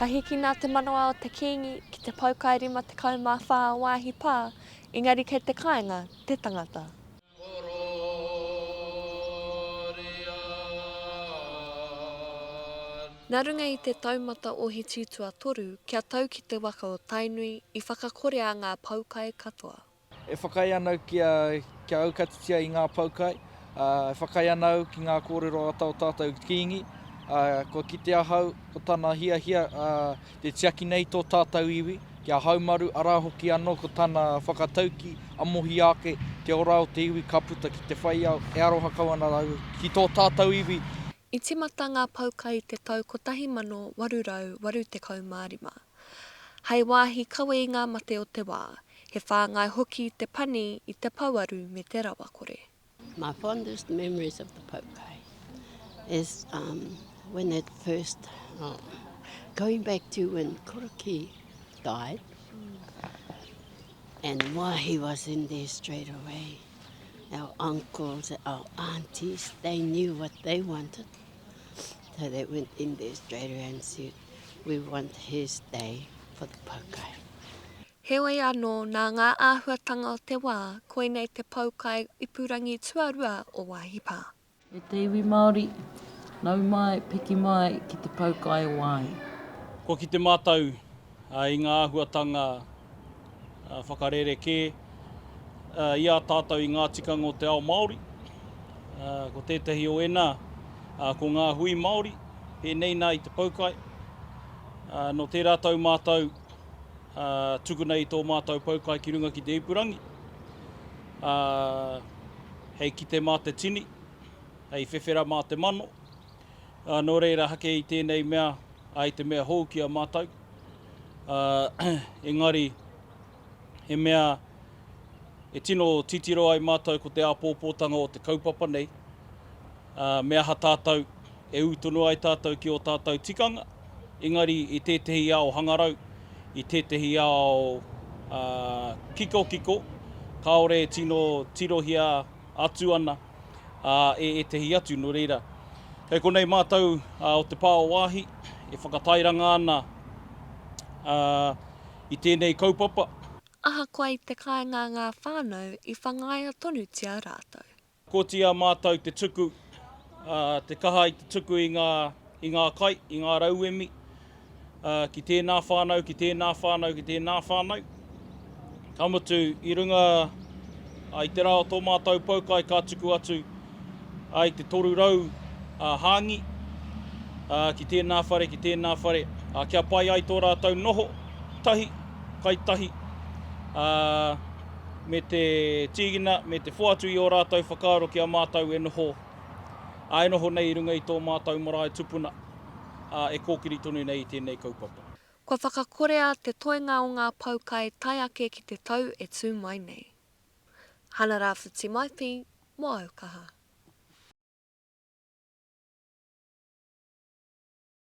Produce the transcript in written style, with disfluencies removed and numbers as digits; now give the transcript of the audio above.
Ka hikina te manawa o te Kīngi ki te poukai 54 o Waahi Pā, engari kei te kāinga te tangata. Nā runga i te taumata ohiti tuatoru kia tau ki te waka o Tainui i whakakorea ngā poukai katoa. E whakaae ana au kia, kia aukatitia i ngā poukai, ā, e whakaae ana au ki ngā kōrero a tō tātou Kīngi, ā, kua kite ahau ko tana hiahia, ā, te tiaki nei tō tātou iwi, kia haumaru, arā hoki anō ko tana whakatauki, amohia ake te ora o te iwi ka puta ki te whai ao, e aroha kau ana au ki tō tātou iwi. I tīmata ngā poukai i te tau 1885. Hei wāhi kawe i ngā mate o te wā, he whāngai hoki i te pani, i te pouaru me te rawakore. My fondest memories of the poukai is um, when it first, um, going back to when Koroki died and Wahi was in there straight away. Our uncles, our aunties, they knew what they wanted. So they went in there straight away and said, We want his day for the poukai. Heoi anō, nā ngā āhuatanga o te wā, koinei te poukai ipurangi tuarua o Waahi Pā. E te iwi Māori, nau mai, piki mai ki te poukai o Waahi. Kua kite mātou i ngā āhuatanga whakarerekē i a tātou i ngā tikanga o te ao Māori. Ko tētahi o ēnā, ko ngā hui Māori, pēnei nā i te poukai. Nō tērā tau mātou tukuna i tō mātou poukai ki runga ki te ipurangi, hei kite mā te tini, hei whewhera mā te mano. Nō reira, hake i tēnei mea, i te mea hou ki a mātou. Engari, he mea e tino titiro ai mātou ko te āpōpōtanga o te kaupapa nei, me aha tātou e ū tonu ai tātou ki ō tātou tikanga, engari i tētehi ao hangarau, i tētehi ao kikokiko, kāore e tino tirohia atu ana e ētehi atu. Nō reira, kei konei mātou o Te Pā o Waahi e whakatairanga ana i tēnei kaupapa. Ahakoa i te kāinga ngā whānau, i whangaia tonutia rātou. Koti a mātou te tuku, te kaha i te tuku i ngā, i ngā kai, i ngā rauemi, ki tēnā whānau, ki tēnā whānau, ki tēnā whānau. Ka mutu, i runga i te rā o tō mātou poukai ka tuku atu i te 300 hāngi ki tēnā whare, ki tēnā whare, kia pai ai tō rātou noho tahi, kai tahi, ā, me te tīkina, me te whoatu i ō rātou whakaaro ki a mātou e noho, ā, e noho nei i runga i tō mātou marae tupuna, ā, e kōkiri tonu nei i tēnei kaupapa. Kua whakakorea te toenga o ngā poukai tae ake ki te tau e tū mai nei. Hana Rāwhiti Maipi, Moaukaha.